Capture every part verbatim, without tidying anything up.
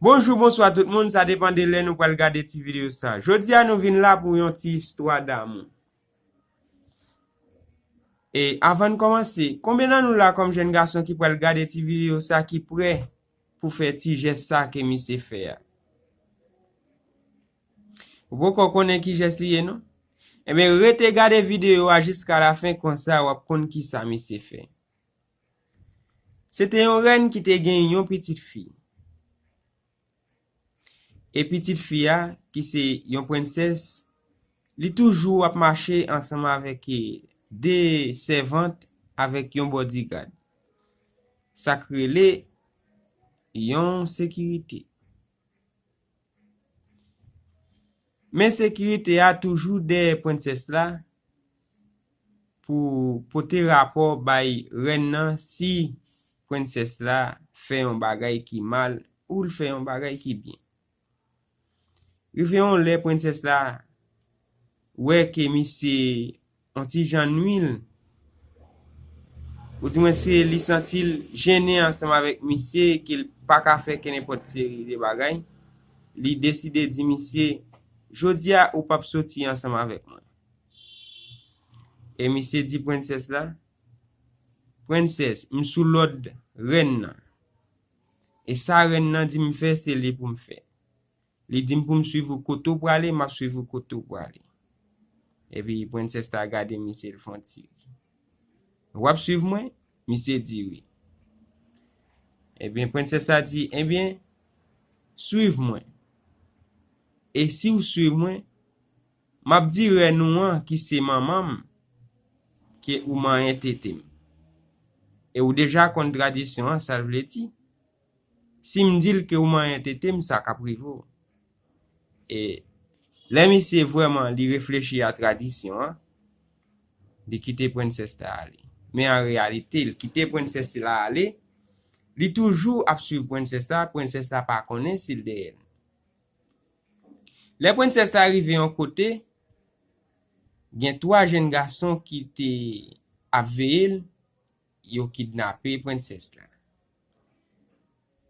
Bonjou, bonswa tout moun, sa depann de lè nou pral gade ti videyo sa. Jodi a nou vin la pou yon ti istwa damou. E avan n kòmanse, konbyen nan nou la kòm jèn gason ki pral gade ti videyo sa ki prè pou fè ti jès sa ke misye fè a? Ou poko konnen ki jès li ye non? Ebyen, rete gade videyo a jiska lafen, konsa w ap konn kisa misye fè. Se te yon rèn ki te gen yon pitit fi. E pitit fi a, ki se yon prensès, li toujou ap mache ansanm avèk, e, de sèvant avèk yon bodigad. Sa k rele yon sekirite. Men sekirite a toujou dèyè prensès la pou pote rapò bay rèn nan si prensès la fè yon bagay ki mal ou l fè yon bagay ki byen. Rive yon lè, prensès la wè ke misye yon ti jan nui l, oudimwens li santi l jennen ansanm avèk misye, ke l pa ka fè kenenpòt seri de bagay, li deside di misye, "Jodi a, ou p ap soti ansanm avèk mwen." E misye di prensès la, "Prensès, m sou lòd rèn nan. E sa rèn nan di m fè, se li pou m fè. Li di m pou m swiv ou kote w prale, m ap swiv ou kote w prale." Epi prensès la gade misye, l fè yon ti ri. "W ap swiv mwen?" Misye di wi. Ebyen, prensès la di, "Ebyen, swiv mwen. E si w swiv mwen, m ap di rèn ou an ki se manman m ke ou manyen tete m. E ou deja konn tradisyon an, sa l vle di. Si m di l ke ou manyen tete m, sa k ap rive w." E lè misye vrèman li reflechi a tradisyon an, li kite prensès la ale. Men an reyalite, li kite prensès la ale, li toujou ap swiv prensès la, prensès la pa konnen si l dèyè l. Lè prensès la rive yon kote, gen twa jèn gason ki te ap veye l, yo kidnape prensès la.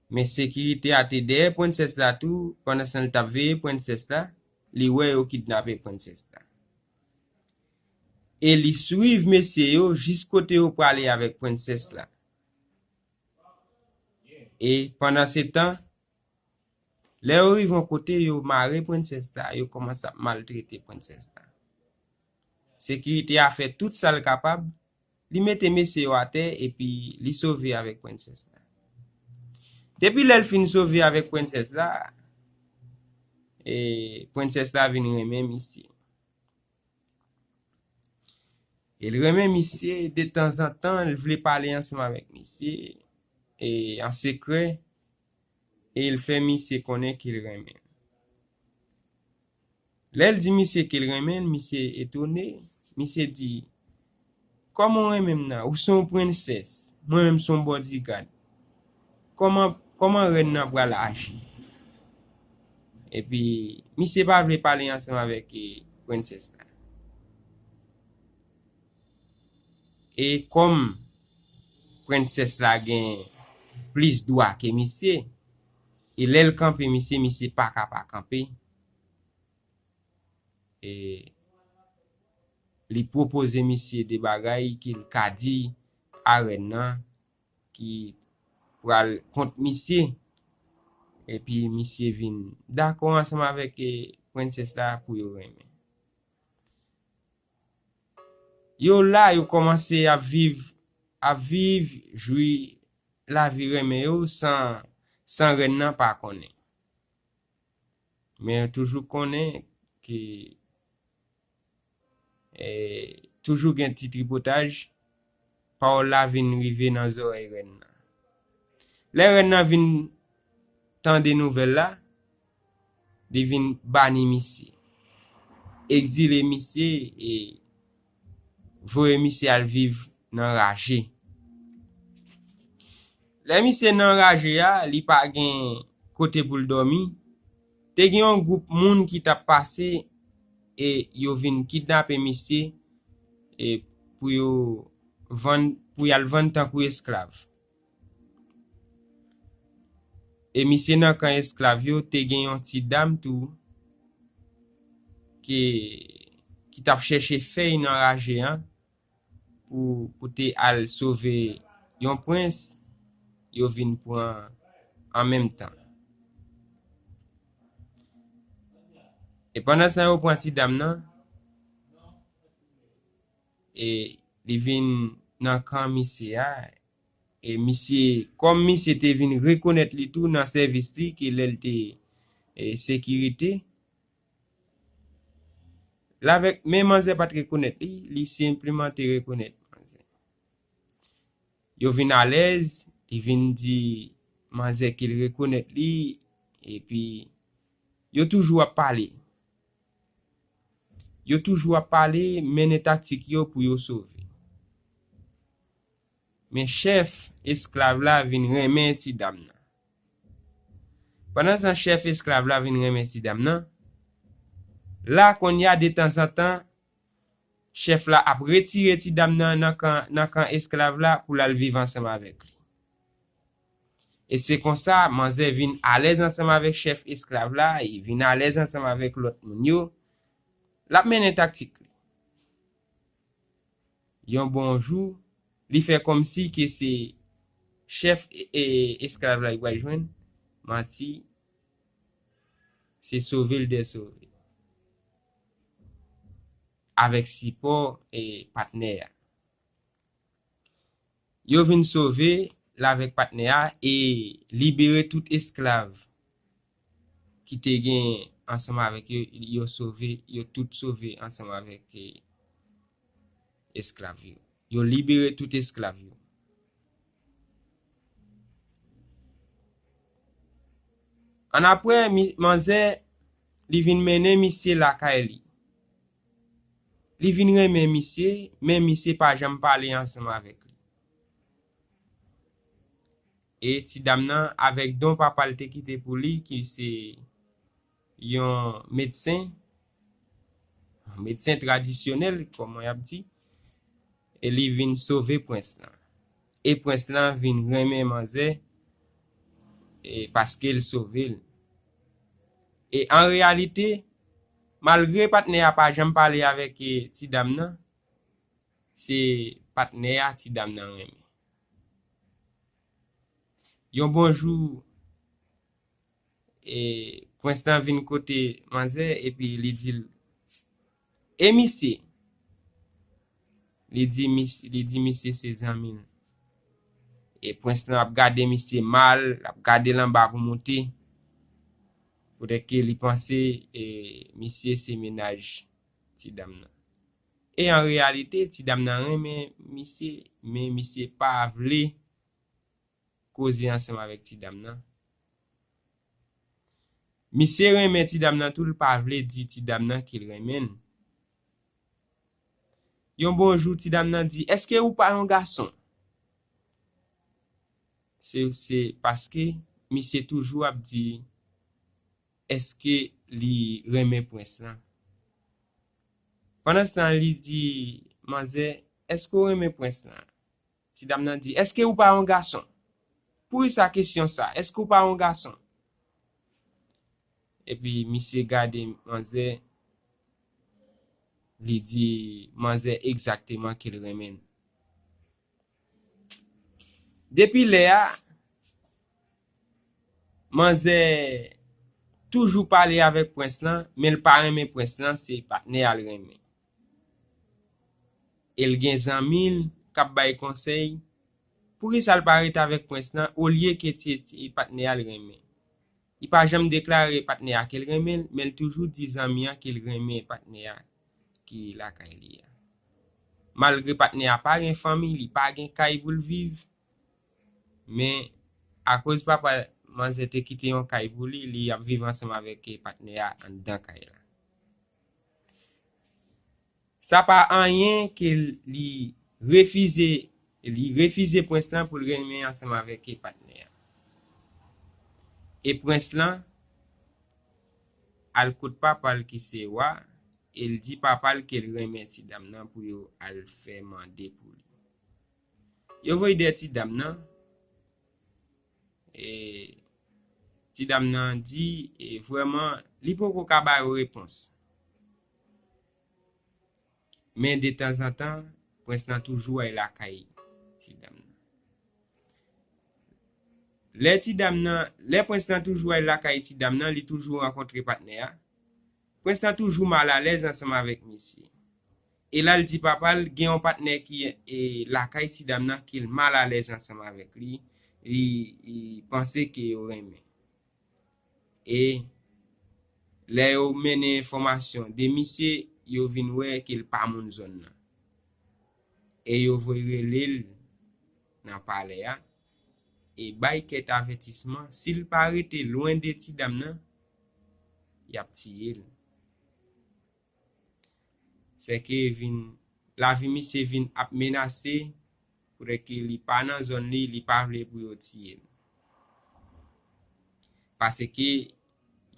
Men sekirite a te dèyè prensès la tou, pandan san l t ap veye prensès la, li wè yo kidnape prensès la. E li swiv mesye yo jis kote yo prale avèk prensès la. E pandan se tan, lè yo rive yon kote, yo mare prensès la, yo kòmanse ap maltrete prensès la. Sekirite a fè tout sa l kapab, li mete mesye yo atè epi li sove avèk prensès la. Depi lè l fin sove avèk prensès la, e, prensès la vin renmen misye. E l renmen misye, detanzantan, l vle pale ansanm avèk misye, e, an sekrè, e l fè misye konnen ke l renmen l. Lè l di misye ke l renmen l, misye etone, misye di, "Kòman w renmen m nan? Ou se yon prensès, mwen menm se yon bodigad. Kòman, kòman rèn nan pral aji?" Epi, misye pa vle pale ansanm avèk, e, prensès la. E kòm prensès la gen plis dwa ke misye, e lè l kanpe misye, misye pa ka pa kanpe. E li pwopoze misye de bagay ke l ka di a rèn nan ki pral kont misye. Epi misye vin dakò ansanm avèk, e, prensès la pou yo renmen. Yo la, yo kòmanse ap viv, ap viv, jwi lavi renmen yo san, san rèn nan pa konnen. Men yo toujou konnen ke, e, toujou gen ti tripotaj, pawòl la vin rive nan zòrèy rèn nan. Lè rèn nan vin tande nouvèl la, li vin bani misye, egzile misye e voye misye al viv nan raje. Lè misye nan raje a, li pa gen kote pou l dòmi. Te gen yon gwoup moun ki t ap pase e yo vin kidnape misye e pou yo vann, pou y al vann tankou esklav. E misye nan kan esklav yo te gen yon ti dam tou ki, ki t ap chèche fèy nan raje an pou, pou te al sove yon prens yo vin pran an menm tan. E pandan sa yo pran ti dam nan, e li vin nan kan misye a, e misye, kòm misye te vin rekonèt li tou nan sèvis li, ke lè l te, e, sekirite, l avèk, men manzè pa t rekonèt li, li senpleman te rekonèt manzè. Yo vin alèz, li vin di manzè ke l rekonèt li, epi yo toujou ap pale. Yo toujou ap pale, mennen taktik yo pou yo sove. Men chèf esklav la vin renmen ti dam nan. Pandan tan chèf esklav la vin renmen ti dam nan, la kounye a detanzantan, chèf la ap retire ti dam nan nan kan, nan kan esklav la pou l al viv ansanm avèk li. E se konsa, manzè vin alèz ansanm avèk chèf esklav la, e vin alèz ansanm avèk lòt moun yo. L ap mennen taktik li. Yon bon jou, li fè kòmsi ke se chèf e, e, esklav la li pral jwenn, manti, se sove l dèsove. Avèk sipò e patnè a. Yo vin sove l avèk patnè a e libere tout esklav ki te gen ansanm avèk yo, yo sove, yo tout sove ansanm avèk, e, esklav yo. Yo libere tout esklav yo. Annapre, mi-, manzè, li vin mennen misye lakay li. Li vin renmen misye, men misye pa janm pale ansanm avèk li. E ti dam nan, avèk don papa l te kite pou li, ki se yon medsen, medsen tradisyonèl, kòman y ap di, e li vin sove prens lan. E prens lan vin renmen manzè, e paske l sove l. E an reyalite, malgre patnè a pa janm pale avèk, e, ti dam nan, se patnè a ti dam nan renmen. Yon bon jou, e, prens lan vin kote manzè, epi li di l, "E misye?" Li di mis-, li di misye se zanmi l. E prens lan ap gade misye mal, l ap gade l anba pou moute. Poutèt ke li panse, e, misye se mennaj ti dam nan. E an reyalite, ti dam nan renmen misye, men misye pa vle koze ansanm avèk ti dam nan. Misye renmen ti dam nan tou, l pa vle di ti dam nan ke l renmen l. Yon bon jou, ti dam nan di, "Èske ou pa yon gason?" Se, se paske misye toujou ap di, èske li renmen prens lan. Pandan se tan, li di manzè, "Èske w renmen prens lan?" Ti dam nan di, "Èske ou pa yon gason?" Poukisa kesyon sa? "Èske ou pa yon gason?" Epi misye gade manzè, li di manzè egzakteman ke l renmen l. Depi lè a, manzè toujou pale avèk prens lan, men l pa renmen prens lan, se patnè a l renmen. E l gen zanmi l k ap bay konsèy, poukisa l pa ret avèk prens lan olye ke se, se patnè a l renmen? Li pa janm deklare patnè a ke l renmen l, men l toujou di zanmi an ke l renmen patnè a ki lakay li a. Malgre patnè a pa gen fanmi, li pa gen kay pou l viv, men akoz papa manzè te kite yon kay pou li, li ap viv ansanm avèk patnè a anndan kay la. Sa pa anyen ke li refize, li refize prens lan pou l renmen ansanm avèk patnè a. E prens lan al kot papa l ki se wa, e l di papa l ke l renmen ti dam nan pou yo al fè mande pou li. Yo voye dèyè ti dam nan, e ti dam nan di, e, vrèman, li poko ka ba yo repons. Men detanzantan, prens lan toujou al lakay ti dam nan. Lè ti dam nan, lè prens lan toujou al lakay ti dam nan, li toujou rankontre patnè a. Prens lan toujou malalèz ansanm avèk misye. E la l di papa l gen yon patnè ki, e, lakay ti dam nan ke l malalèz ansanm avèk li, li, li panse ke yo renmen. E lè yo mennen enfòmasyon de misye, yo vin wè ke l pa moun zòn nan. E yo voye rele l nan palè a e bay kèk avètisman, si l pa rete lwen de ti dam nan, y ap tiye l. Sèke vin, lavi misye vin ap menase, poutèt ke li pa nan zòn li, li pa vle pou yo tiye l. Paske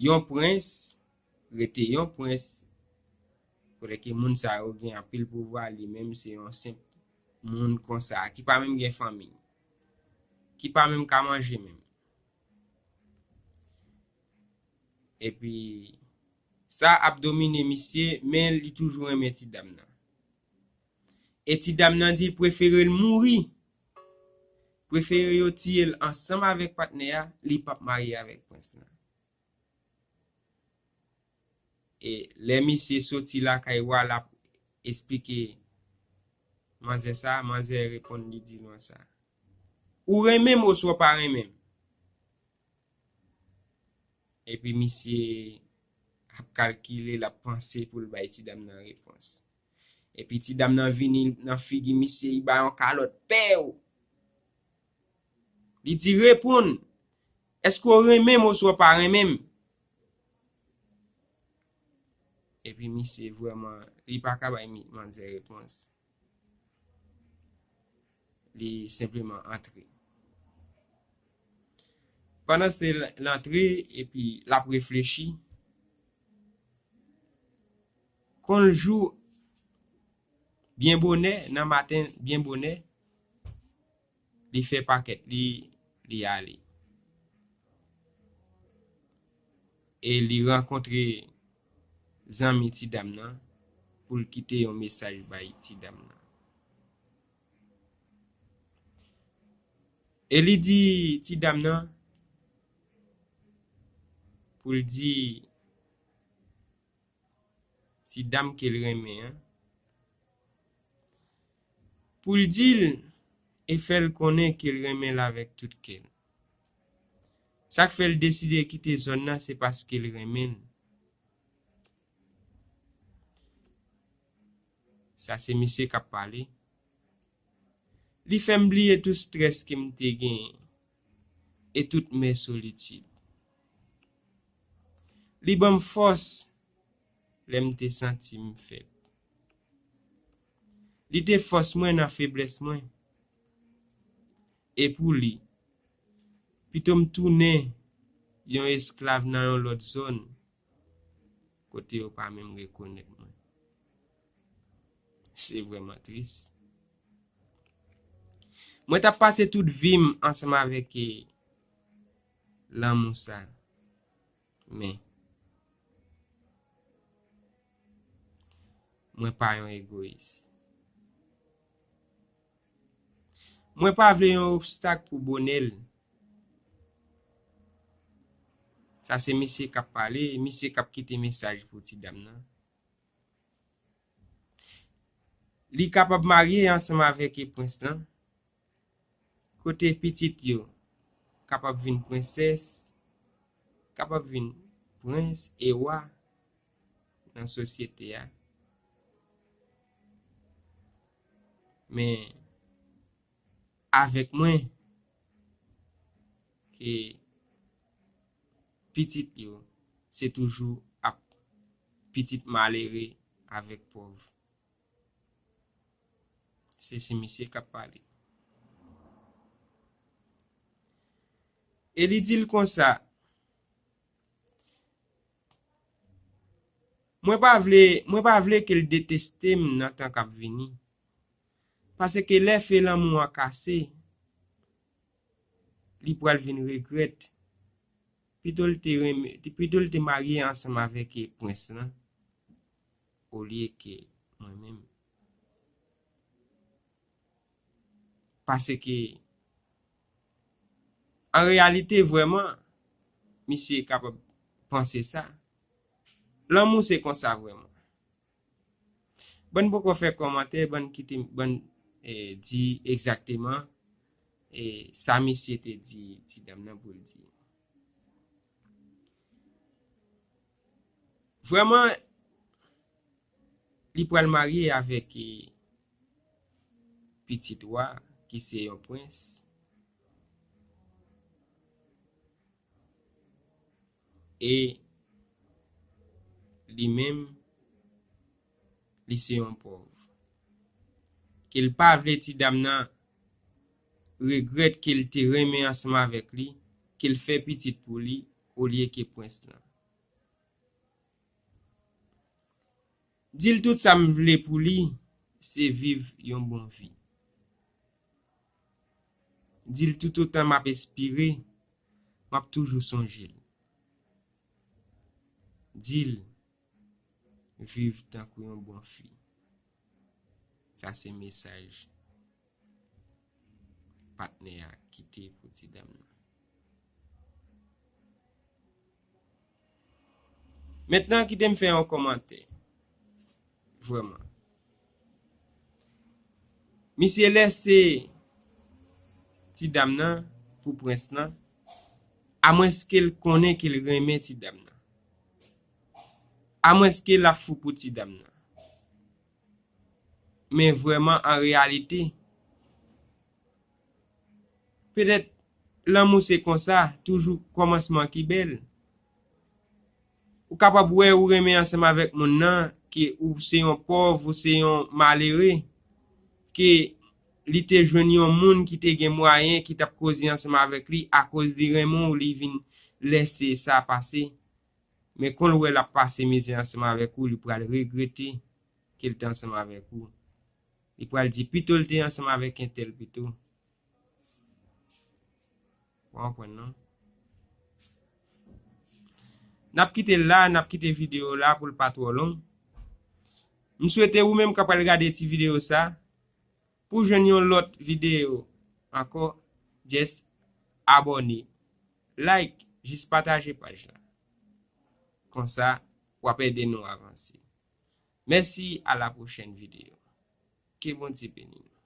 yon prens rete yon prens, poutèt ke moun sa yo gen anpil pouvwa, li menm se yon senp moun konsa, ki pa menm gen fanmi, ki pa menm ka manje menm. Epi, sa ap domine misye, men li toujou renmen ti dam nan. E ti dam nan di l prefere l mouri. Prefere yo tiye l ansanm avèk patnè a, li p ap marye avèk prens lan. E lè misye soti lakay wa, l ap esplike manzè sa, manzè reponn li di l konsa: "Ou renmen m oswa w pa renmen m?" Epi misye ap kalkile, l ap panse pou l bay ti dam nan repons. Epi ti dam nan vini nan figi misye, li ba yon kalòt, pew! Li di: "Reponn! Èske w renmen m oswa w pa renmen m?" Epi misye vrèman, li pa ka bay mi-, manzè repons. Li senpleman antre. Pandan se l antre, epi l ap reflechi, konn jou, byen bonè, nan maten, byen bonè, li fè pakèt li, li ale. E li rankontre zanmi ti dam nan pou l kite yon mesaj bay ti dam nan. E li di ti dam nan pou l di ti dam ke l renmen an, pou l di l e fè l konnen ke l renmen l avèk tout kè l. Sa k fè l deside kite zòn nan, se paske l renmen l. Sa se misye k ap pale. Li fè m bliye tout strès ke m te genyen e tout mè solitid. Li ban m fòs lè m te santi m fèb. Li te fòs mwen nan feblès mwen. E pou li, pito m tounen yon esklav nan yon lòt zòn, kote yo pa menm rekonèt mwen. Se vrèman tris. Mwen t ap pase tout vi m ansanm avèk, e, lanmou sa. Men, mwen pa yon egoyis. Mwen pa vle yon obstak pou bonè l. Sa se misye k ap pale, misye k ap kite mesaj pou ti dam nan. Li kapab marye ansanm avèk prens lan, kote pitit yo kapab vin prensès, kapab vin prens e wa nan sosyete a. Men, avèk mwen, ke pitit yo, se toujou ap pitit malere avèk pòv. Se, se misye k ap pale. E li di l konsa, mwen pa vle, mwen pa vle ke l deteste m nan tan k ap vini. Paske lè fe lanmou an kase, li pral vin regrèt Pito l te renmen, pito l te marye ansanm avèk, e, prens lan, olye ke mwen menm. Paske, an reyalite, vrèman, misye kapab panse sa. Lanmou se konsa vrèman. Ban n poko fè kòmantè, ban n kite, ban n, eh, di egzakteman, eh, sa misye te di ti dam nan pou l di. Vrèman, li pral marye avèk, eh, pitit wa, ki se yon prens. E li menm, li se yon pòv. Ke l pa vle ti dam nan regrèt ke l te renmen ansanm avèk li, ke l fè pitit pou li, olye ke prens lan. Di l tout sa m vle pou li, se viv yon bon vi. Di l toutotan m ap espire, m ap toujou sonje l. Di l viv tankou yon bon fi. Sa se mesaj patnè a kite pou ti dam nan. Mentnan, kite m fè yon kòmantè. Vrèman. Misye lèse ti dam nan pou prens lan, amwenske l konnen ke l renmen ti dam nan. Amwenske l ap fou pou ti dam nan. Men vrèman, an reyalite, petèt, lanmou se konsa, toujou kòmansman ki bèl. Ou kapab wè ou renmen ansanm avèk moun nan, ke ou se yon pòv, ou se yon malere, ke li te jwenn yon moun ki te gen mwayen, ki t ap koze ansanm avèk li, akoz li renmen w, li vin lèse sa pase. Men kon l wè l ap pase mizè ansanm avèk ou, li pral regrete ke l te ansanm avèk ou. Li pral di pito l te ansanm avèk entèl pito. Ou konprann, non? N ap kite l la, n ap kite videyo la pou l pa twò long. M swete ou menm k ap pral gade ti videyo sa, pou jwenn yon lòt videyo ankò, just abòne, like, jis pataje paj la. Konsa, w ap ede nou avanse. Mèsi, a la pwochèn videyo. Ke Bondye beni nou.